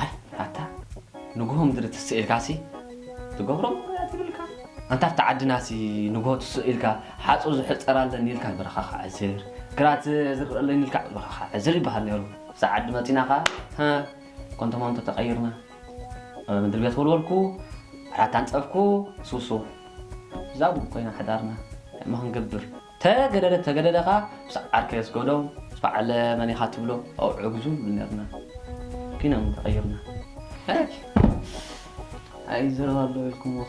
ኣይ ኣታ ንግሆ ምድሪ ትስእ ኢልካሲ ትገብሮ እያ ትብልካ። ኣንታ ኣብቲ ዓድናሲ ንግሆ ትስእ ኢልካ ሓፁ ዝሕፀር ኣለኒ ኢልካ በረኻ ክዓዝር፣ ግራት ዝርእ ኣለኒ ኢልካ በረኻ ክዓዝር ይበሃል ነይሩ። እዛ ዓዲ መፂና ኸዓ ሀ፣ ኮንቶ መንቶ ተቐይርና። ምድሪ ቤት ወልወልኩ፣ ዓራት ኣንፀፍኩ፣ ሱሱ እዛ ቡን ኮይና ሓዳርና። እንታይ እሞ ክንገብር? ተገደደ ተገደደ ኸዓ ምስ ዓርከይ ኣስገዶም፣ ምስ በዓል መን ኢኻ ትብሎ ኣብዑ ግዙ ንብል ነርና። ኪኖም ተቐይርና። ኣይ፣ ኣይዘረባ ኣሎ ኢልኩምዎ።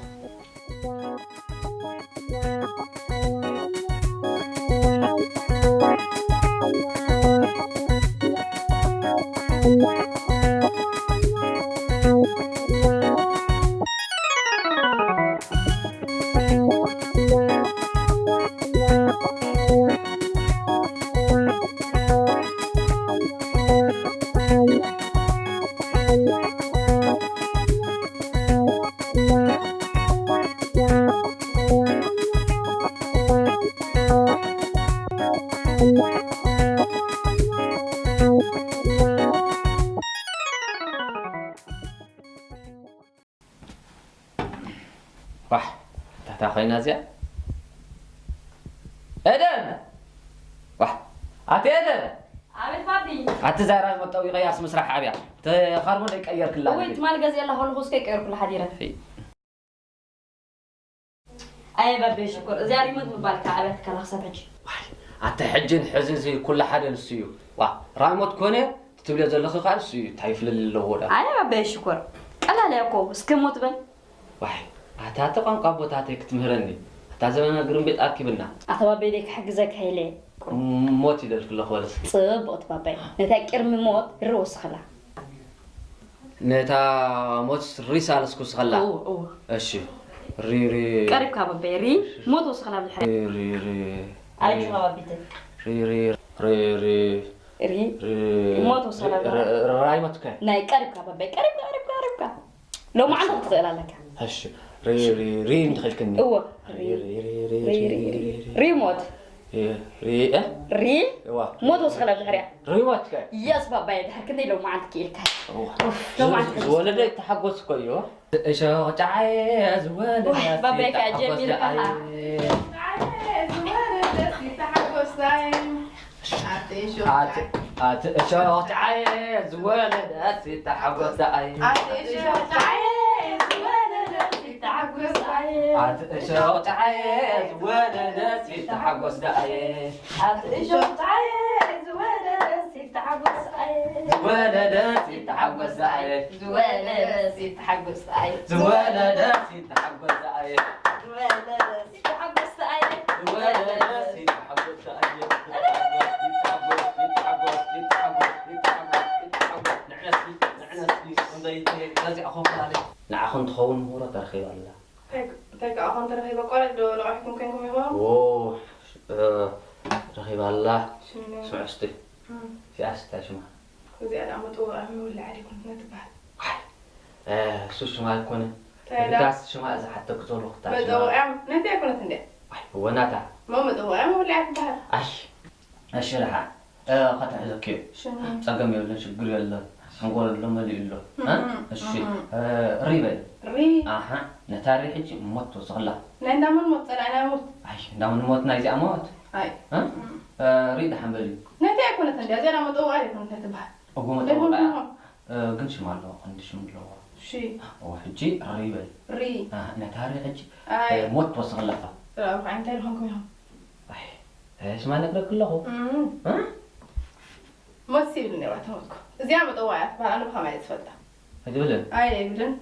ዋሕ፣ ታታ ኸይና እዚኣ። ኤደን! ዋሕ፣ ኣቲ ኤደን! ኣቤት ባቢ። ኣቲ ዛራ መጠው ይቀያርስ ምስራሕ ኣብያ። ተ-፣ ካርቦን ደይ ቀየርክላ እወይ፣ ነቲ። ትማል ገዚኤላ ከለኹ እስከ ቀየርኩላ ሓዲረ። እይ። ኣየ ባቢ ሽኮር፣ እዚኣ ሪሞት ምባል ከኣ ኣብያ ትከላ ክሳብ ሕጂ። ዋይ፣ ኣቲ ሕጂ ንሕዚ እዚ ኩሉ ሓደ ንሱ እዩ። ዋ፣ ራይሞት ኮነ ትብልዮ ዘለኺ ከኣ ንሱ እዩ። እንታይ ፍልልይ ኣለዎ ዳ? ኣየ ባቢ ሽኮር፣ ቀላል እያ እኮ። እስከ ሞት በል። ዋይ፣ ኣታ እቲ ቋንቋ ኣቦታተይ ክትምህረኒ፣ ኣታ ዘመና ግርምቤጥ ኣርኪብና። ኣታ ባበይ ደይ ክሕግዘካ ኢለ። ሞት ይደልክ ኣለኹ በለስ። ጽቡቕ እቲ ባባይ። ነታ ቅድሚ ሞት ሪ ወስኸላ። ነታ ሞት ሪ ሳለስኩ ስኸላ። እው፣ እው። እሺ። ሪ፣ ሪ። ቀሪብካ ባባይ፣ ሪ ሞት ወስኸላ ብድሕሪ። ሪ፣ ሪ፣ ሪ። ኣበይ ሪ። ዲኻ ባቢተይ? ሪ፣ ሪ፣ ሪ፣ ሪ። ሪ ሪ። ሞት ወስኸላ ሪ፣ ብድሕሪ። ሪ፣ ራይ ሞት ከ? ናይ ቀሪብካ ባባይ፣ ቀሪብካ፣ ቀሪብካ፣ ቀሪብካ። ሎማዓንቲ ክትኽእል ኣለካ። እሺ፣ ሪ፣ ሪ፣ ሪ እንድኺልክኒ። እወ። ሪ፣ ሪ፣ ሪ፣ ሪ፣ ሪ፣ ሪ፣ ሪ፣ ሪ። ሪሞት። ሪ፣ ሪ፣ እ? ሪ? እዋ። ሞት ወስኸላ ብድሕሪያ። ሪሞት ከ? የስ ባባየ፣ ድሕሪ ክንደይ ሎማዓንቲ ክኢልካ። እዋ። ኡፍ፣ ሎማዓንቲ ዝ-፣ ዝወለደ ይተሓጎስ እኮ እዩ። እሾኽ ጫዓየ ዝወለደ ዋይ፣ ባባይ ከ ይተሓጎስ ጀሚርካ ደኣየ። ኸዓ። ኣቲ እሾኽ ኣቲ፣ ኣቲ እሾኽ ጫዓየ ዝወለደስ ይተሓጎስ ደኣይ። ኣቲ እሾኽ ጫዓየ ዝወለደስ ይተሓጎስ ደኣይ። ኣቲ እሾኽ ጫዓየ ዝወለደስ ይተሓጎስ ደኣይ። ኣቲ እሾኽ ጫዓየ ዝወለደስ ይተሓጎስ ደኣይ። ዝወለደስ ይተሓጎስ ደኣይ። ዝወለደስ ይተሓጎስ ደኣይ። ዝወለደስ ይተሓጎስ ደኣይ። ዝወለደስ ይተሓጎስ ደኣየ። ዝወለደስ ይተሓጎስ ደኣየ። ይተሓጎስ፣ ይተሓጎስ፣ ይተሓጎስ፣ ይተሓጎስ፣ ይተሓጎስ። ንዕነስቲ፣ ንዕነስቲ፣ ክንደይቲ፣ ነዚኣ ኮንፈላሌ። ንዓኹም ትኸውን ምሁሮ ተረኺባ ኣላ። እንታይ፣ እንታይ ከኣ ኾን ተረኺበ? ቆልዑ ዶ ለቋሕኩም ኮንኩም ኢኹም? ዎ፣ እ፣ ረኺባ ኣላ። ሽሙ? ስምዑ እስቲ። እም። እዚኣስ እንታይ ሽማ? እዚኣ ደኣ መጠወቒ መወልዒ ኣይኮነትን ትበሃል። ዋይ፣ እ፣ እሱ ሽማ ኣይኮነን። እንታይ ደኣ? እታስ ሽማ እዛ ሓተኪ ዘለኹ እታ ሽማ። መጠወቒያ ነቲ ኣይኮነትን ድያ? ዋይ፣ እወ ናታ። እሞ መጠወቒያ መወልዒ ትበሃል። ኣይ፣ እሺ ደሓን። እ፣ ከተሕዘኪ እዩ። ሽሙ? ጸገም የለን፣ ሽግር የለን። ሓንጎል ኣሎ፣ መሊኡ ኣሎ። እም፣ እ? እም፣ እሺ፣ እም። እ፣ ሪ በል። ሪ? ኣሓ፣ ነታ ሪ ሕጂ ሞት ትወስኽላ። ናይ እንዳ መን ሞት? ጸላኢ ናይ ሞት። ኣይ፣ እንዳ መን ሞት? ናይዚኣ ሞት? ኣይ። እ? እም። እ፣ ሪ ደሓን በል እዩ። ነቲ ኣይኮነትን ድያ? እዚኣ መጠወቒያ ኣይኮነትን ትበሃል። እጎ መጠወቒያ። ኣይኮነትን። እ፣ ግን ሽም ኣለዎ፣ ክንዲ ሽም ኣለዎ። እሺ። ኦ፣ ሕጂ ሪ በል። ሪ። እ፣ ነታ ሪ ሕጂ፣ ኣይ። እ፣ ሞት ትወስኽላ። እ፣ እንታይ ዝኾንኩም ኢኹም? ኣይ፣ እ፣ ሽማ ነግረኪ ኣለኹ። እም። እ? ሞት ይብል ነይሩ፣ ኣይተሞትኩ። እዚኣ መጠወቒያ ትበሃል፣ ኣነ ብኸመይ እየ ዝፈልጣ? ኣይትብልን? ኣይ፣ ኣይብልን።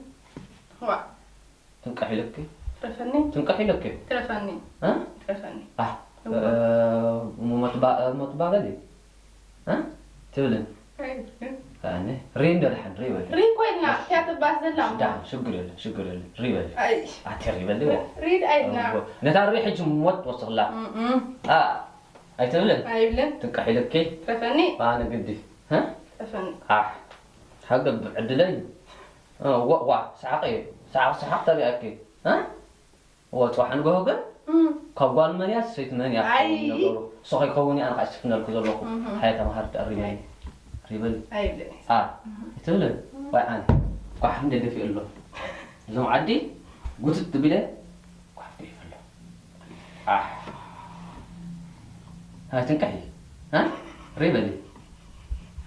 ዋእ። ትንቃሕ ኢለኪ? ትረፈኒ። ትንቃሕ ኢለኪ? ትረፈኒ። እ? ትረፈኒ። ኣህ፣ እወ። እ፣ ሞት ባ-፣ ሞት ባበሊ? እ? ትብልን? ኣይብልን። ኣነ፣ ሪ እንዶ ደሓን፣ ሪ በሊ። ሪ ኮይና፣ እያ ትባስ ዘላ። ደሓን፣ ሽግር የለን፣ ሽግር የለን። ሪ በሊ። ኣይ። ኣቲ ሪ በሊ። ሪ ደኣ ኢልና። እወ። ነታ ሪ ሕጂ ሞት ወስኽላ። እም፣ እም። ኣ። ኣይትብልን? ኣይብልን። ትንቃሕ ኢለኪ? ትረፈኒ? ኣነ ግዲ። ሀ? ትረፈኒ። ኣሕ። ሓገብ ዕድለይ። እ፣ ዋ፣ ዋ፣ ሰሓቂ። ሰሓቅ፣ ሰሓቅ ተሪኣኪ። እ? እወ፣ ጽባሕ ንግሆ ግን እም። ካብ ጓል መን እያ፣ ሰበይቲ መን እያ ኣይ። ክኸውን ነገሩ። እሱ ከይከውን እየ ኣነ ከዓ ዝሽፍነልኩ ዘለኹ። እህ። ሓየ ተምሃር፣ ተቐሪበኒ። ተቐሪበኒ። ኣይብልን እየ። ኣ፣ እህ። ኣይትብልን? ዋይ ኣነ። ኳሕ እንደ ደፊኡ ኣሎ። እዞም ዓዲ ጉትት ቢለ ኳሕ ደፊኡ ኣሎ። ኣሕ። ኣይትንቅሒ። ኣ? ሪበሊ።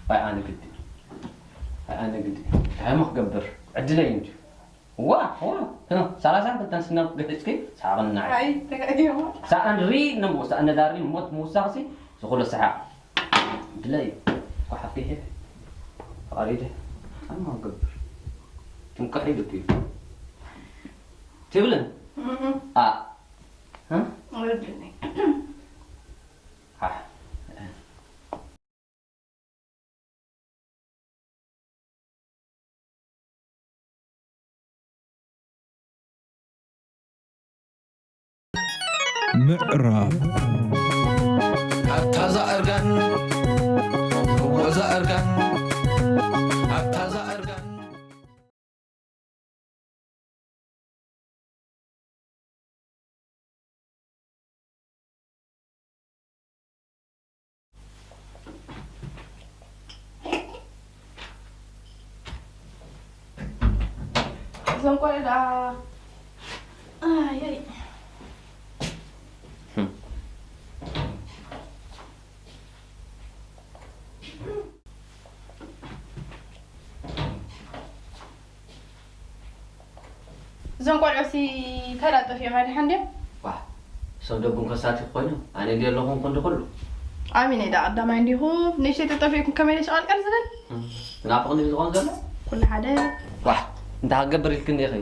ዋይ ኣነ ግዲ። ዋይ ኣነ ግዲ። እንታይ እሞ ክገብር? ዕድለይ እንጂ። ዋ፣ ዋ፣ እ፣ ሰላሳን ክልተን ስነ ገሒጽኪ ሰሓቕኒ ንዓይ። ኣይ፣ ተጋጊኹ። ሰኣን ሪ ነምቦ፣ ሰኣን ነዳሪ ሞት ምውሳኽሲ ዝኹሎ ሰሓቕ። ድለይ፣ ጓሓፍ ገይሐ። ተቓሪደ። ኣማ ገብር። ትንቅሕ ኢሉኪ። ትብልን? እህ። ኣ። እ? ወርድኒ። ኣሕ። ምዕራብ ኣታ እዛ እርጋን፣ እወ እዛ እርጋን፣ ኣታ እዛ እርጋን። እዞም ቆልዑ ደኣ፣ ኣየይ። እዞም ቆልዑ ሲ እንታይ ደኣ ጠፊኦም፣ ኣድሓ እንድዮም? ዋእ፣ እሶም ደጉም ከሳቲ ኮይኖም፣ ኣነ እንድየ ኣለኹ እንኮ እንዲ ኩሉ። ኣሚነ ደኣ ቀዳማይ እንዲኹም፣ ንእሽተይ ተጠፊእኩም ከመይ ኢለ ሸቐልቀል ዝብል? እም፣ ትናፍቕኒ እዩ ዝኾን ዘሎ? ኩሉ ሓደ። ዋእ፣ እንታይ ክገብር ኢልክኒ ኢኺ?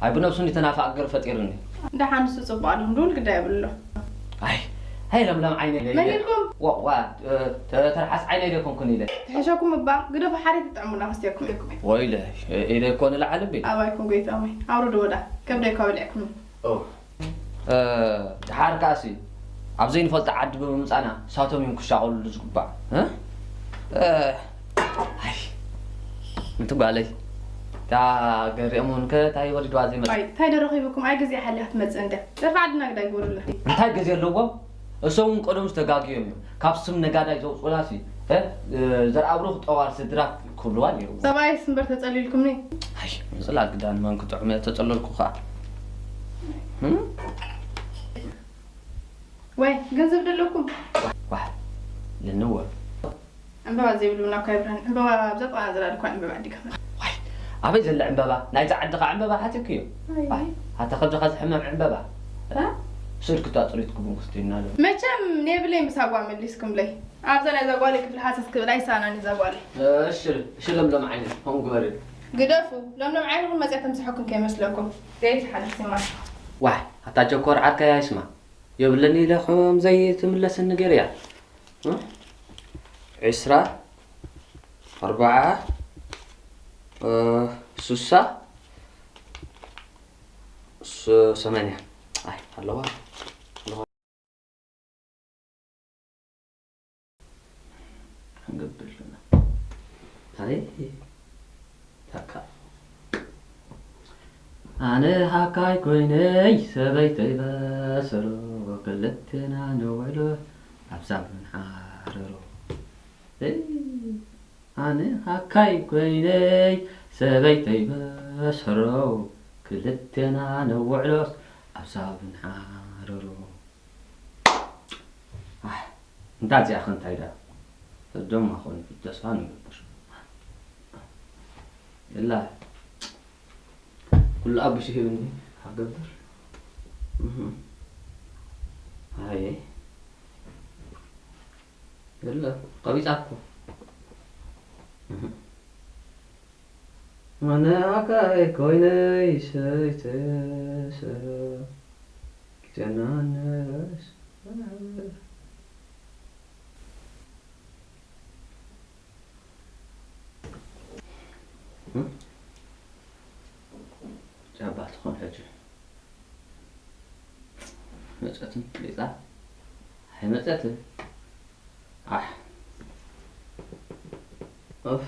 ኣይ ብነብሱ እንዲ ተናፋቒ ገይሩ ፈጢሩኒ። ደሓን ንሱ ጽቡቕ ኣሎ፣ ድውል ግዳይ የብሉን። ኣይ፣ ኣይ ለምለም ዓይነይ ኢለ መን ኢለ። ኢልኩም? ዋ፣ ዋ፣ ተ-፣ ተርሓስ ዓይነይ ኢለ ኮንኩን ኢለ። ትሕሸኩም እባ፣ ግደፉ ሓሬት ትጥዕሙና ክስትየኩም ኢልኩም። ወይለ፣ ኢለ እኮ ንላዕሊ ቤት። ኣባይኩም ጎይታ ወይ፣ ኣውርድዎ ዳ፣ ከብደይ እኳ በሊዕኩም። ኦ። እ፣ ደሓር ከኣሲ፣ ኣብ ዘይንፈልጦ ዓዲ ብምምጻና፣ ሳቶም እዮም ክሻቐሉሉ ዝግባእ። እ? እ፣ ኣይ፣ ምንቲ ጓለይ። እታ ገሪኦም እውን ከ፣ እንታይ ወሪድዋ ዘይመጽእ? ኣይ፣ እንታይ ዶ ረኺቡኩም? ኣይ፣ ግዜ ሓልያ ክትመጽእ እንድያ። ደርፊ ዓድና ግዳ ይግበሩልና። እንታይ ግዜ ኣለዎም? እሶም እውን ቀደም ዝተጋግዮም እዮም። ካብ ስም ነጋዳይ ዘውጽኡላሲ፣ እ፣ እ፣ ዘርኣብሩኽ ጠዋር ስድራ ክብልዋ ነይርዎም። ሰብኣይስ እምበር ተጸሊልኩምኒ። ኣይ፣ ምጽላል ግዳን መን ክጥዑም እየ ተጸለልኩ ኸኣ። እም? ወይ፣ ገንዘብ ደለኩም? ዋሕ፣ ዋሕ፣ ልንወ። ዕምበባ ዘይብሉ ቡና እኳ የብርህን። ዕምበባ ኣብዛ ጠቓ ዝላል እኳ ዕምበባ ኣዲካ መ-፣ ዋይ፣ ኣበይ ዘለ ዕምበባ? ናይዛ ዓዲ ኸዓ ዕምበባ ሓቲትክዮ? ኣይ። ዋይ፣ ኣታ ከብድኻ ዝሕመም ዕምበባ። እ? ስልክታ ጽሪት ክቡን ክስቲና ዶ? መቸም ኔብለይ ምሳጓ መሊስኩምለይ። ኣብዛ ናይዛ ጓለይ ክፍሊ ሃሰስ ክብል ኣይሳናን እዛ ጓለይ። እሺ፣ እሺ፣ ለምለም ዓይኒ፣ ከምኡ ግበሪ። ግደፉ፣ ለምለም ዓይንኹም መፅያ ተምስሐኩም ከይመስለኩም። ዘይትሓልፍ ሲማ። ዋይ፣ ኣታ ቸኮር ዓርከይ ኣይስማ። የብለኒ ኢለ ከም ዘይትምለሰኒ ገይረያ። እ? ዒስራ፣ ኣርብዓ፣ እ፣ ሱሳ፣ ስ-፣ ሰማንያ። ኣይ፣ ኣለዋ። ኣለዋ። ክንገብር ኣለና። ኣይ፣ ታካ። ኣነ ሃካይ ኮይነይ ሰበይተይ በሰሮ፣ ክልቴና ነውዕሎ ኣብ ሳብን ሓረሮ። እይ፣ ኣነ ሃካይ ኮይነይ ሰበይተይ በሰሮ፣ ክልቴና ነውዕሎስ ኣብ ሳብን ሓረሮ። ኣሕ፣ እንዳ እዚኣ ኸ እንታይ ደኣ? ተደማ ኾን ተስፋ ንገብር። የላ፣ ኩሉ ኣቡሽ ሂብኒ፣ ሃገብር። እህ። ኣየ። የላ፣ ቀቢጻ እኮ። እህ። ኣነ ሃካይ ኮይነይ ሰይተሰ-፣ ጀናነስ። ጫባ ትኾን ሕጂ። መጸትን ሌጣ። ኣይመጸትን። ኣሕ። ኡፍ።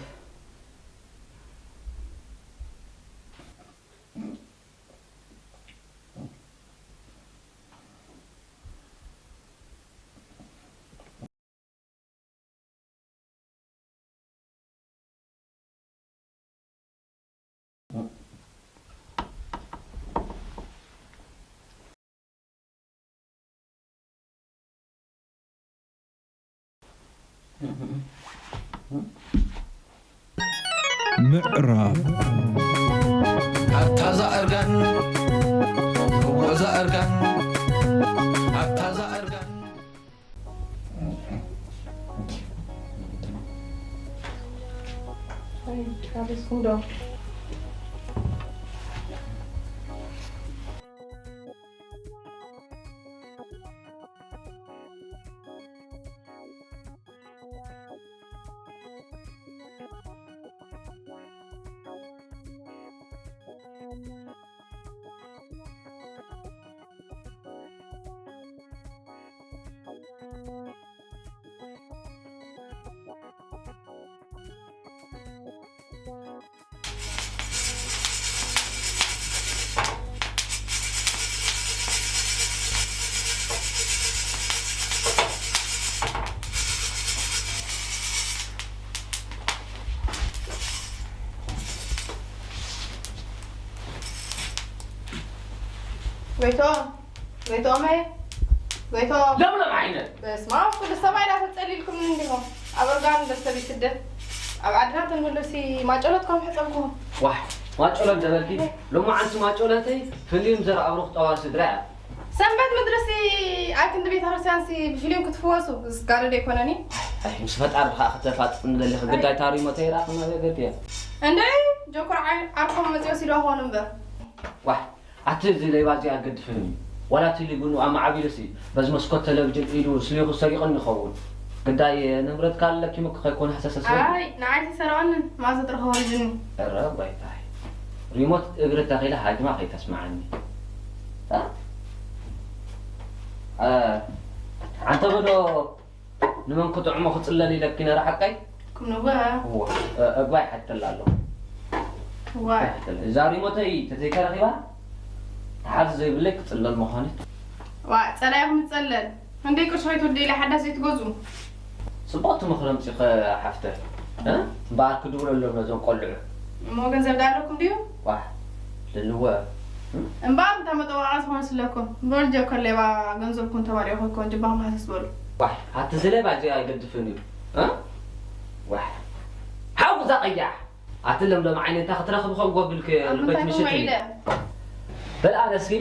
ምዕራብ ኣታ እዛ እርጋን፣ እዎ እዛ እርጋን፣ ኣታ እዛ እርጋን። ኣይ፣ ሓደስኩም ዶ? ጎይቶ፣ ጎይቶመይ፣ ጎይቶ። ለምለም ዓይነ። በስመ ኣብ፣ ኩሉ ሰማይ እናተጸሊልኩም እንዲኹም። ኣብ እርጋን በስተቤት ስደት፣ ኣብ ዓድና ተንብሉሲ ማጨሎትኩም ሕጸብኩም። ዋሕ፣ ማጨሎት ደበልኪ። ሎማዓንቲ ማጨሎተይ ፍልዩ ዘርኣብሩኽ ጠዋል ስድራ እያ። ሰንበት ምድርሲ ኣብ ክንዲ ቤተ ክርስቲያንሲ ብፍልዮም ክትፍወሱ ዝጋደደ ኣይኮነን እዩ። ኣይ፣ ምስ ፈጣሪ ድኻ ክተፋጥጥኒ ደሊኺ? ግዳይ ታሪሞ ተይራኽና በገት እያ። እንደ ጆኮር ዓይ-፣ ዓርኮም መጽዮ ሲዶ ኾኑ እምበር። ዋሕ፣ ኣቲ እዚ ሌባ እዚ ኣገድፍኒ። ዋላ እቲ ሊቡኑ ኣማዓቢሉሲ በዚ መስኮት ቴሌቪዥን ኢሉ ስሊኹ ሰሪቑኒ ይኸውን። ግዳይ ንብረትካ ኣለኪ ምክ ከይኮነ ሕሰሰሰ። ኣይ፣ ንዓይ ሰረቐኒ፣ ማዘ ጥርኸ ወሪድኒ። እረ ጎይታይ። ሪሞት እግሪ ተኺለ ሃጅማ ከይተስምዓኒ። እ? እ፣ ኣንተ በዶ ንመን ክጥዕሞ ክጽለል ኢለኪ ነረ ሓቀይ? ኩም ንወ? እዋ፣ እ፣ እግባይ ሓተላ ኣለኹ። ዋይ። እዛ ሪሞተይ ተዘይተረኺባ፣ ተሓዚ ዘይብለይ ክጽለል ምዃነይ። ዋ፣ ጸላኢኹም ዝጸለል። ክንደይ ቅርሺ ከይትወደይ ኢለ ሓዳስ ዘይትገዝኡ? ጽቡቕ ትምኽሪ ኣምጺኸ ሓፍተ። እ? እምበኣር ክድውለሎም ነዞም ቆልዑ። እሞ ገንዘብ ዶ ኣለኩም ድዩ? ዋሕ፣ ልልወ። እምበኣር እንታ መጠዋዕታ ዝኾነ ስለኩም። በሉ ጀከር ሌባ ገንዘብኩም ተማሊኡ ከይኮን ጅባኹም ሃሰስ በሉ። ዋሕ፣ ኣቲ እዚ ሌባ እዚ ኣይገድፍን እዩ። እ? ዋሕ። ሓው እዛ ቀያሕ። ኣቲ ለምለም ዓይነ እንታ ክትረኽቢ ከም ጎብልክ ኣብ ልበይ ምንታይ ትምሽትኒ። ውዒለ? በል ኣነስኪ፣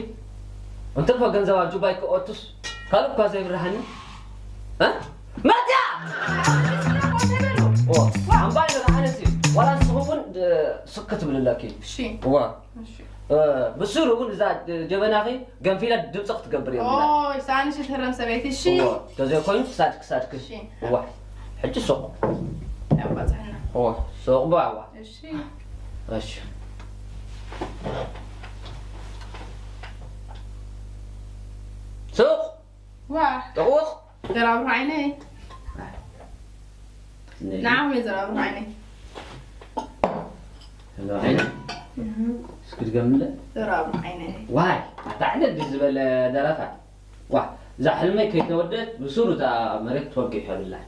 እንትርፎ ገንዘብ ኣብ ጁባይ ክኦቱስ ካልእ እኳ ዘይብርሃኒ። እ? መጽያ! ኦ፣ ኣምባይ ንረኣነሲ፣ ዋላ ንስኺ እውን፣ እ፣ ስክ ክትብሊ ኣለኪ። እሺ። እዋ። እሺ። እ፣ ብስሩ እውን እዛ ጀበናኺ ገንፊላ ድምፂ ክትገብር እየ ዝብላ። ኦይ፣ ሳኒ ሽትህረም ሰበይቲ፣ እሺ። እዋ፣ ተዘይኮይኑ ክሳድ ክሳድኪ። እሺ። እዋ፣ ሕጂ ሱቕ። ያባፅሐና። እዋ፣ ሱቕ ብኣዋ። እሺ። እሺ። ሱቕ። ዋ። ጥቑቕ። ዘራብሩ ዓይነይ። ነይ። ንዓኹም እየ ዘራብሩ ዓይነይ። ዘራብሩ ዓይነይ። እህ። እስኪ ድገምለ። ዘራብሩ ዓይነይ። ዋይ፣ ኣታ ዕለል ዝበለ ደረፋ። ዋ፣ እዛ ሕልመይ ከይተወደት ብሱሩ እታ መሬት ትወግሕ የብላን።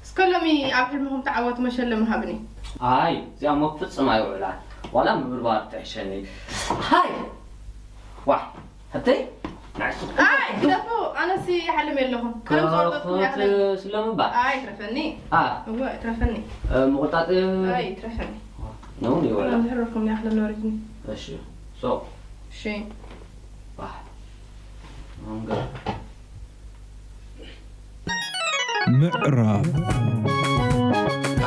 እስከ ሎሚ ኣብ ሕልምኹም ተዓወቱ መሸለም ሃብኒ። ኣይ፣ እዚኣ እሞ ፍጹም ኣይውዕላን። ዋላ ምብርባር ትሕሸኒ። ሃይ! ዋ፣ ሕተይ፣ ንዕሱ ኣይ፣ ግደፉ፣ ኣነሲ ይሓልም የለኹም። ከም ዝወደድኩም ይኣኽለኒ። ክኸፍት ስለምባ? ኣይ፣ ትረፈኒ። ኣ። እወ፣ ትረፈኒ። እ፣ ምቑጣጥ? ኣይ፣ ትረፈኒ። ነውን ይወላ። ዝሕረኩም ይኣኽለኒ ወሪድኒ። እሺ፣ ሶ። እሺ። ዋ። መንገድ። ምዕራብ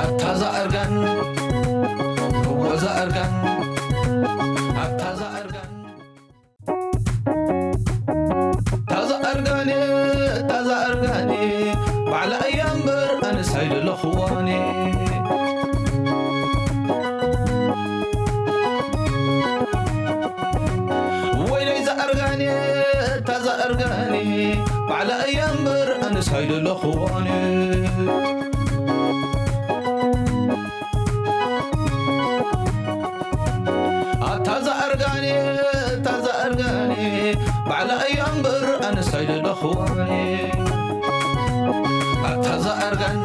ኣታ እዛ እርጋን፣ እዎ እዛ እርጋን፣ ኣታ እዛ እርጋን። ታዛ እርጋኔ፣ ታዛ እርጋኔ፣ ባዕላ እያ እምበር ኣነስ ኣይደለኽዋኔ። ወይለይ እዛ እርጋኔ፣ ታዛ እርጋኔ፣ ባዕላ እያ እምበር ኣይደለኹዋን ኣታ ዛኣርጋን ኣታ ዛኣርጋን ባዕላ እያ እምበር ኣነስ ኣይደለኹዋን ኣታ ዛኣርጋን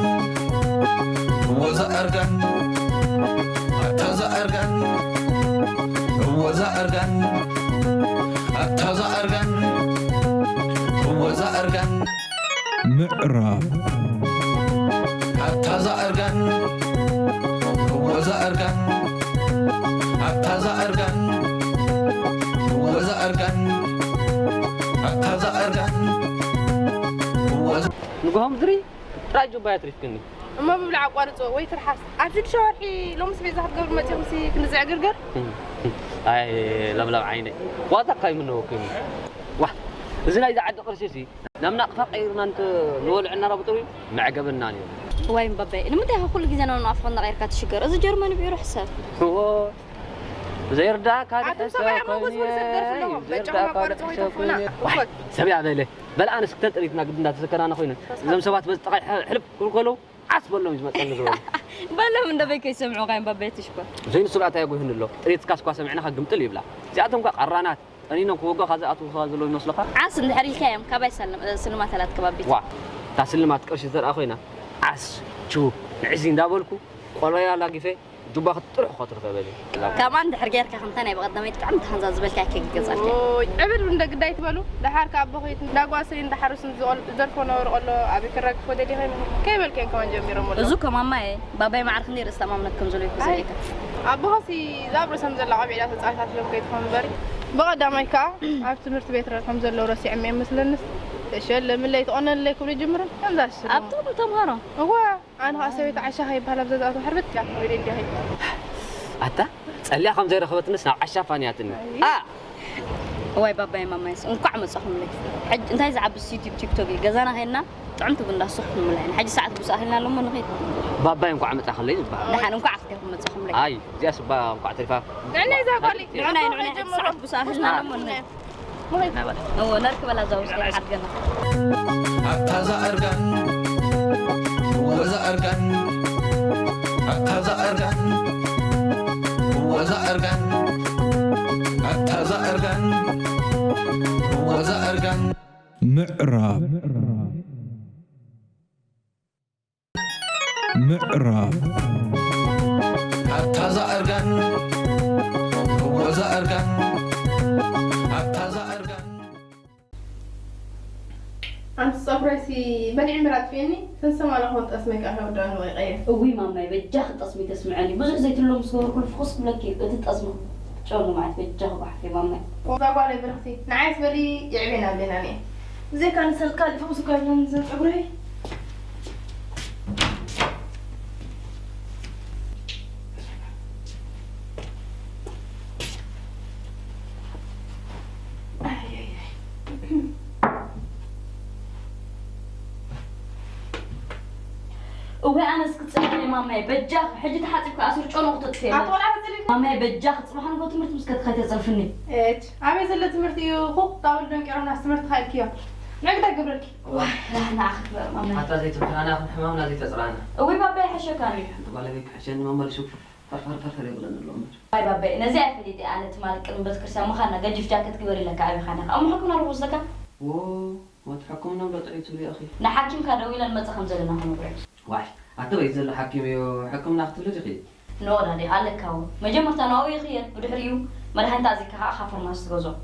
እወ ዛኣርጋን ኣታ ዛኣርጋን እወ ዛኣርጋን ኣታ ዛኣርጋን እወ ዛኣርጋን ምዕራብ ኣታ ዛኣርጋን እወ ዛኣርጋን ኣታ ዛኣርጋን እወ ዛኣርጋን ኣታ ዛኣርጋን እወ ንግሆ ምድሪ ጥራይ ጁባ እያ ትሪፍክኒ። እሞ ምብላዕ ኣቋርጾ ወይ ትርሓስ። ኣብ ሽዱሽተ ወርሒ ሎምስ ቤዛ ክትገብሩ መጺኹምሲ ክንዚ ዕግርግር? ኣይ ለምለም ዓይነይ ዋዛ ካይ ምነወክኒ። ዋ እዚ ናይዚ ዓዲ ቅርሲሲ ናብ ናቕፋ ቀይርና እንተ ንበልዖ እናራብጡ መዕገበና ነይሩ። ዋይ እምበበይ ንምንታይ ኢኻ ኩሉ ግዜ ናብ ናቕፋ እናቐየርካ ትሽገር? እዚ ጀርመን ብዒሩ ሕሰብ። እዎ ዘይርዳእካ ኣቱም ድሕሰብ ሰብኣይ እሞ ኮይኑ ጎስጎስ ሰብ ደርፊ ኣለኹም። በጃኹም ዘይርዳእካ ኣቋርጹ ድሕሰብ ከይተርፉና። ኮይኑ። ዋይ ሰብ ያበለ በል ኣነስ ክተን ጥሪትና ግድ እንዳተዘከራና ኮይነን እዞም ሰባት በዚ ጠቓይ ሕልፍ ክብሉ ከለዉ ዓስ በሎም እዩ ዝመፀኒ ዝበሉ። በሎም እንደ በይ ከይሰምዑኻ እዮም ባባይ ትሽኮር። ዘይንሱ ላታ የጉህን ኣሎ ጥሪትካ ስኳ ሰሚዕናኻ ግምጥል ይብላ። እዚኣቶም ኳ ቀራናት ጠኒኖም ክወጎኻ ዝኣትዉ ዘለዉ ይመስሉኻ? ዓስ እንድሕር ኢልካዮም ካባይ ሰልም- ስልማት ኣላት ከባቢት። ዋ እታ ስልማት ቅርሺ ዘርኣ ኮይና ዓስ ችው ንዕዚ እንዳበልኩ ቆሎያ ላጊፈ ጁባ ክትጥርሑ ከትርፈ በሊ። ከምኣ እንድሕር ጌርካ ከምታ ናይ ብቐዳመይቲ ብጣዕሚ ተኸንዛ ዝበልካ ከይገዛልካ። ኦይ ዕብድ እንደ ግዳይ ትበሉ ደሓር ካብ ኣቦኺት እንዳጓሰይ እንዳሓሩስ ዝዘርፎ ነበሩ ቆሎ ኣበይ ክራግፎ ደሊኸ ከይበልከን ከማን ጀሚሮም ኣሎ። እዙ ከማማየ ባባይ ማዕርክኒ ርእስ ተማምነት ከም ዘሎ ይኩዘ ኣይ፣ ኢካ። ኣቦኸሲ ዛብ ርእሶም ዘላ ቀቢዕዳ ተጻዋታት እዮም ከይትኾን እምበሪ ብቐዳማይ ከኣ ኣብ ትምህርቲ ቤት ረድሖም ዘለዉ ረሲዖም እዮም መስለንስ። ተሸለምለይ ትቐነለይ ክብሉ ይጅምሩ ከምዛ ዝስሉ ኣብ ጥቕሚ ተምሃሮ። እዋ ኣነ ኸኣ ሰበይቲ ዓሻ ከይበሃል ኣብ ዘዝኣቱ ሕርብት ኢላ ወይ ደዲኺ። ኣታ ጸሊያ ከም ዘይረኸበትንስ ናብ ዓሻ ፋንያትኒ። ኣይ። ኣ! እዋይ ባባይ ማማይስ እንኳዕ መጻኹምለይ። ሕጂ እንታይ ዝዓብስ ዩቲዩብ ቲክቶክ እዩ። ገዛና ኸይድና ጥዕምቲ ቡን እንዳሰኹ ንብላ ኢና። ሕጂ ሰዓት ብስኣልና ኣሎ እሞ ንኸይድ። ባባይ እንኳዕ መጻኽለይ ዝበሃል። ደሓን እንኳዕ ኣኽቲኹም መጻኹምለይ። ኣይ እዚኣ ስባ እንኳዕ ተሪፋ። ንዕናይ እዛ ጓለይ ንዕናይ ንዕናይ ጀምሮ። ሰዓት ብስኣልና ኣሎ እሞ ንኸይድ። እዎ ነርክበላ እዛ ውስጥ ሓድገና። ኣታ እዛ ኣርጋን እወ እዛ ኣርጋን ኣታ እዛ ኣርጋን እወ እዛ ኣርጋን ኣታ እዛ ኣርጋን እወ እዛ ኣርጋን ምዕራብ ምዕራብ ኣታ እዛ ኣርጋን እወ እዛ ኣርጋን ኣታ እዛ ኣርጋን ኣንቲ ጸጉረይሲ በሊዕ ምራጥ ፊኒ ሰንሰማላ ኾን ጠስመይ ቃ ከብዳን ወይ ቀየ እውይ ማማይ በጃኺ ጠስሚ ተስምዐኒ ብዙሕ ዘይትሎ ምስ ገበርኩሉ ፍኹስ ክብለኪ እቲ ጠስሚ ጨኑ ማለት በጃኺ ባሕፊ ማማይ ወዛ ጓለይ ብርኽቲ ንዓይስ በሊ ይዕቤና ኣለና ኒ ብዘይካ ንሰን ካልእ ፍኹስ እኳ የብለን ንሰን ጸጉረይ እወ ኣነስ ክጽልእ ማማይ በጃኺ ሕጂ ተሓጺብካ ኣስር ጨኖ ክተጥፍየ ኣቶ ቆልዓ ክጽልእ ማማይ በጃኺ ጽባሕ ንጎ ትምህርቲ ምስ ከትኸይ ተጽርፍኒ ኤች ኣበይ ዘሎ ትምህርቲ እዩ ኹ ጣውል ደንቂሮም ናስ ትምህርቲ ካልክዮ ንዕግዳ ግብረልኪ ዋይ ራህና ኣኽበር ማማይ ኣታ ዘይትምህራና ክንሕማምና ዘይተጽራና እወ ባባይ ሓሸካኒ ሓንቲ ጓለበይ ክሕሸኒ መመልሱ ፈርፈርፈርፈር የብለን ኣሎ እምበር። ኣይ ባባይ ነዚ ኣይፈሊጥ ኣነ ትማሊ ቅድሚ ቤተክርስትያን ምኻና ገዲፍ ጃኬት ግበር ኢለካ ኣቢኻና እሞ ሕክምና ርኹስ ዘካ? ዎ ሞት ሕክምና ዶ ጥዑይ ትብሊ ኢኺ? ንሓኪምካ ደዊለ ንመጽእ ከም ዘለና ክነግሮ። ዋይ ኣቲ በይት ዘሎ ሓኪም እዩ ሕክምና ክትብሊ ዲኺ? ኖ ዳዲ ኣለካ ዎ መጀመርታ ናብኡ ይኽየድ ብድሕሪኡ መድሃኒት ኣዚካ ከዓ ካብ ፋርማሲ ትገዝኦ።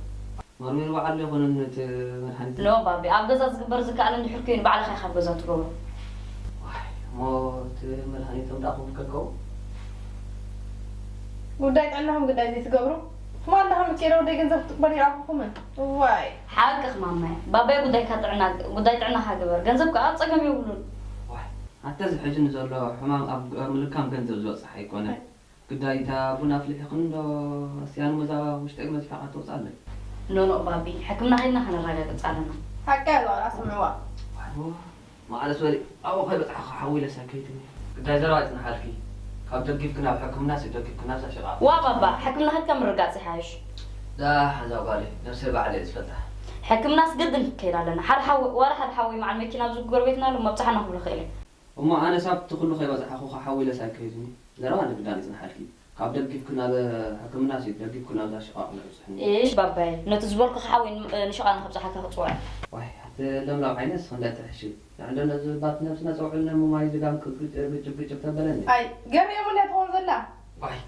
መርሚሩ በዓሉ ኣይኮነን እቲ መድሓኒት? ኖ ባቢ፣ ኣብ ገዛ ዝግበር ዝከኣል እንድሕር ኮይኑ ባዕልኻ ኢኻ ኣብ ገዛ ትገብሮ። ዋይ፣ እሞ እቲ መድሃኒቶም ደኣ ክውከከው? ጉዳይ ጥዕናኹም ግዳይ ዘይትገብሩ? ትማል ዳኻ ምኬረ ወደይ ገንዘብ ክትቕበሉ ይረኣኹኹምን? እዋይ! ሓቅኽ ማማይ፣ ባባይ ጉዳይካ ጥዕና ጉዳይ ጥዕናኻ ግበር፣ ገንዘብ ከኣ ጸገም የብሉን። ዋይ፣ ኣታ እዚ ሕጂ ንዘሎ ሕማም ኣብ ምልካም ገንዘብ ዝበጽሕ ኣይኮነን። ግዳይ እታ ቡን ኣፍሊሕኽን ዶ ኣስያኑ መዛ ውሽጠይ መዚሕኻ ተውፅኣለይ። ኖኖ ባቢ፣ ሕክምና ከይድና ከነረጋግፅ ኣለና። ሓቂ እያ እዛ ቆልዓ ስምዕዋ። ዋይ፣ ማዕረስ በሊ ኣብኡ ከይበፃሕኻ ሓዊ ኢለ ሰከይትኒ። ግዳይ ዘረባ ይፅንሓልኪ። ካብ ደጊፍኪ ናብ ሕክምናስ ደጊፍኪ ናብዛ ሽቓቕ። ዋ ባባ፣ ሕክምና ከይድካ ምርጋፅ ይሓይሽ። ዳሕ እዛ ጓለይ፣ ነብሰይ ባዕለይ እየ ዝፈልጣ። ሕክምናስ ግድን ክከይድ ኣለና። ሓደ ሓዊ ዋላ ሓደ ሓዊ መዓል መኪና ኣብዚ ጎረቤትና ኣሎ መብጽሓና ክብሎ ክእል እየ። እሞ ኣነስ ኣብቲ ኩሉ ከይበጻሕኹ ሓዊ ኢለስ ኣይከይድን እዩ። ዘረባ ንግዳን ይጽንሓልኪ። ካብ ደጊፍኩ ናብ ሕክምናስ እዩ፣ ደጊፍኩ ናብዛ ሽቓቕ ንብጽሕኒ። እሽ ባባይ፣ ነቲ ዝበልኩ ሓዊ ንሽቓቕ ንኸብጽሓካ ክጽውዕ። ዋይ ኣቲ ለምለም ዓይነስ ክንደይ ትሕሺ። ንዕዶ ነዚ ባት ነብስና ጸውዕልና እሞ ማይ ዝጋም ግጭብ ግጭብ ተበለኒ። ኣይ ገርየሙና ትኾን ዘላ። ዋይ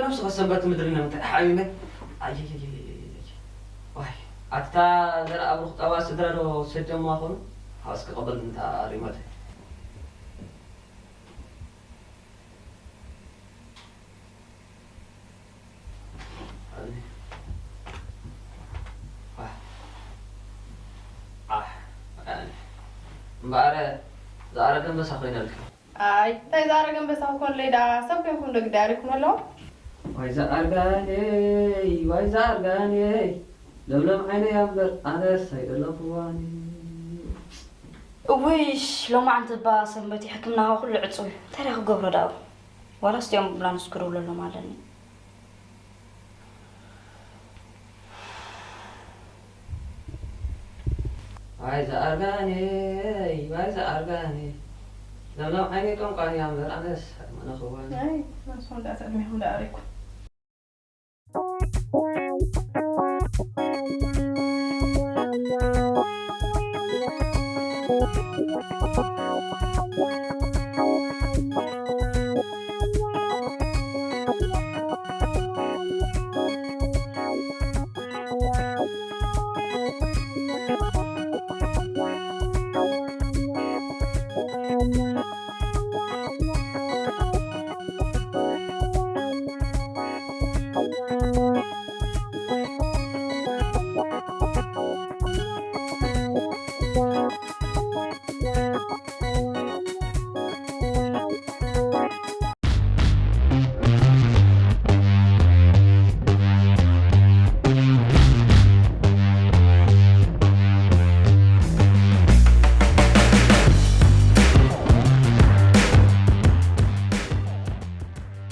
ነብስኻ ሰንበት ምድሪ ንምንታይ ሓቢበ። ኣይ ዋይ ኣታ ዘርኣ ብሩኽ ጠባ ስድራ ዶ ሰደሞ ኣኾኑ። ሓወስ ክቐበል ምታ ሪሞት። እምበኣረ ዝኣረገ ኣንበሳ ኮይነልካ። ኣይ እንታይ ዝኣረገ ኣንበሳ ክኾንለይ ደኣ ሰብ ኮንኩም ዶ ግዳይ ኣሪኩም ኣለዉ። ዋይ ዝኣርጋነይ ዋይ ዝኣርጋነይ ለምለም ዓይነይ እምበር ኣነስ ኣይደለኹዋን። እውይሽ ሎማዓንቲ እባ ሰንበት እዩ ሕክምናኻ ኩሉ ዕጹው እዩ እንታይ ደኣ ክገብሮ ደኣ ዋላስ እዚኦም ብላንስ ክድውለሎም ኣለኒ። ዋይ ዝኣርጋነይ ዋይ ዝኣርጋነይ ለምለም ዓይነይ ጦንቋን እያ እምበር ኣነስ ኣይመነኽዋን። ኣይ ንስኹም ደኣ ተዕድሜኹም ደኣ ኣሪኩም።